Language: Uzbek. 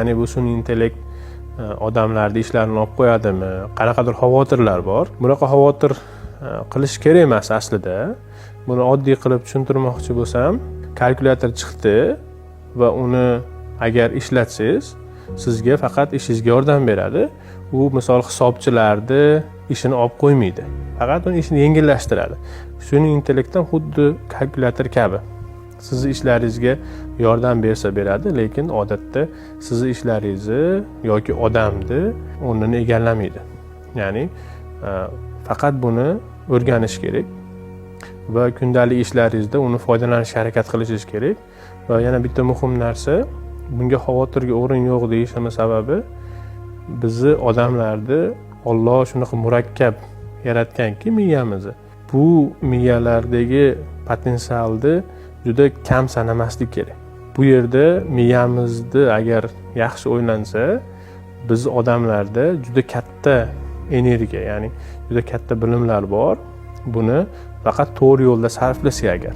Ya'ni bu sun'iy intellekt odamlarni ishlarini olib qo'yadimi, qanaqadir xavotirlar bor. Bunaqa xavotir qilish kerak emas aslida. Buni oddiy qilib tushuntirmoqchi bo'lsam, kalkulyator chiqdi va uni agar ishlatsangiz, sizga faqat ishingizga yordam beradi. U, misol, hisobchilarni ishini olib qo'ymaydi, faqat uni ishini yengillashtiradi. Sun'iy intellekt ham xuddi kalkulyator kabi sizni ishlaringizga yordam bersa beradi, lekin odatda sizni ishlaringizni yoki odamni o'rnini egallamaydi. Ya'ni faqat buni o'rganish kerak va kundalik ishlaringizda uni foydalanishga harakat qilishingiz kerak. Va yana bitta muhim narsa, bunga xavotirga o'rin yo'q deyishimni sababi, bizni, odamlarni Olloh shunaqa murakkab yaratganki miyamizni, bu miyalardagi potensialni juda kam sanamaslik kerak. Bu yerda miyamizni agar yaxshi o'ylansa, biz odamlarda juda katta energiya, ya'ni juda katta bilimlar bor. Buni faqat to'g'ri yo'lda sarflasak agar.